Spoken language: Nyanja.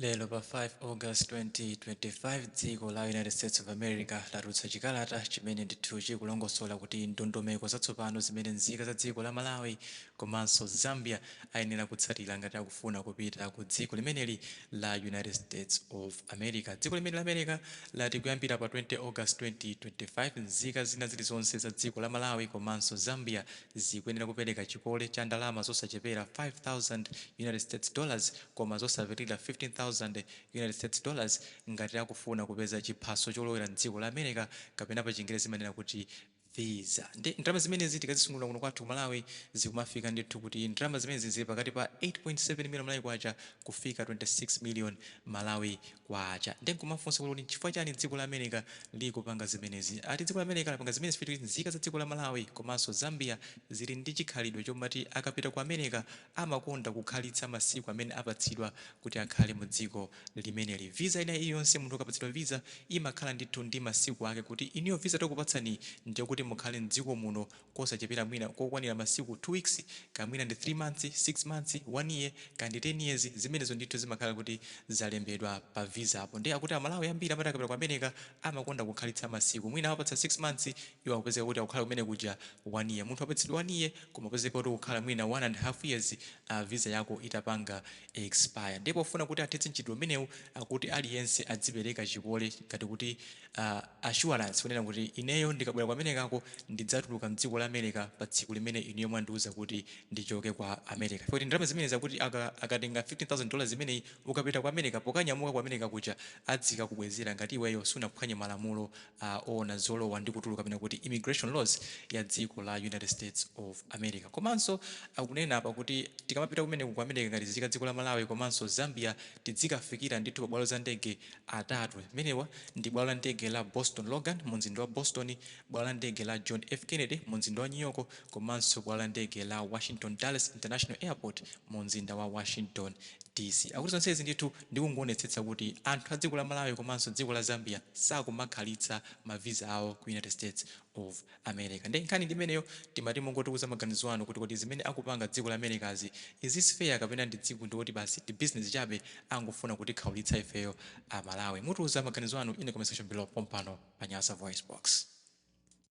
Lero pa 5 August 2025, dziko la United States of America latulutsa chikalata chimene ndithu chikulongosola kuti ndondomeko zatsopano zimene nzika za dziko la Malawi komanso Zambia ayenera kutsatira ngati akufuna kupita ku dziko limeneli la United States of America. Dziko limene la America lati kuyambira pa 20 August 2025, nzika zina zilizonse za dziko la Malawi komanso Zambia zikuyenera kupereka chikole cha ndalama zosachepera 5,000 United States dollars koma zosapitirira 15,000 United States dollars ngati akufuna kupeza chiphaso cholowera mdziko la America, kapena pa Chingerezi imanena kuti visa. Ndi ndalama zimenezi tikazisungunula kuno kwathu ku Malawi, zikumafika ndithu kuti ndalama zimenezi zili pakati pa 8.7 million Malawi kwacha kufika 26 million Malawi kwacha. Ndi nkumafunsa kuti nchifukwa chani dziko la America likupanga zimenezi? Ati dziko la America lapanga zimenezi kuti nzika za dziko la Malawi komanso Zambia zili ndi chikhalidwe chomati akapita ku America amakonda kukhalitsa masiku amene apatsidwa kuti akhale mu dziko limeneli. Visa ina iliyonse, munthu akapatsidwa visa, imakhala ndithu ndi masiku ake, kuti iniyo visa takupatsani ndiye kuti mukhale mdziko muno kosachepera mwina kokwanira masiku 2 weeks, kamwina ndi 3 months, 6 months, 1 year, kandi 10 years. Zimenezo ndithu zimakhala kuti zalembedwa pa visa apo. Ndi akuti Amalawi ambiri amati akapita ku America amakonda kukhalitsa masiku. Mwina awapatsa 6 months, iwo akupezeka kuti akukhala kumene kuja 1 year. Munthu apatsidwa 1 year koma apezeka kuti kukhala mwina 1.5 years visa yako itapanga expire. Ndipo pofuna kuti athetse mchitidwe umenewu, akuti aliyense adzipereka chikole ngati kuti assurance, kunena kuti ineyo ndikabwera ku Americako ndidzatuluka mdziko la America pa tsiku limene inuyo mwandiuza kuti ndichoke kwa America. Kuti ndalama zimene zakuti akatenga $15,000 zimeneyi, ukapita ku America, pokanyamuka ku America kuja adzikakubwezera ngati iweyo sunaphwanye malamulo oona zolowa ndi kutuluka, kapena kuti immigration laws ya dziko la United States of America. Komanso akunena apa kuti tikamapita kumeneku ku America ngati nzika dziko la Malawi komanso Zambia, tidzikafikira ndithu pa bwalo za ndege atatu. Limenewa ndi bwalo la ndege la Boston Logan mu mzinda wa Boston, bwalo la ndege la John F Kennedy mu mzinda wa New York, komanso bwalo la ndege la Washington Dulles International Airport mu mzinda wa Washington DC. Akuti zonsezi ndithu ndikungoonetsetsa kuti anthu a dziko la Malawi komanso dziko la Zambia sakumakhalitsa mavisa awo ku United States of America. Ndi nkhani ndimeneyo. Timati mungotiuza maganizo anu kuti kodi zimene akupanga dziko la Americazi, is this fair, kapena ndi dziko ndikuti basi ndi business chabe, angofuna kutikhaulitsa ifeyo Amalawi? Mutiuza maganizo anu in the comment section below pompano pa Nyasa Voice Box.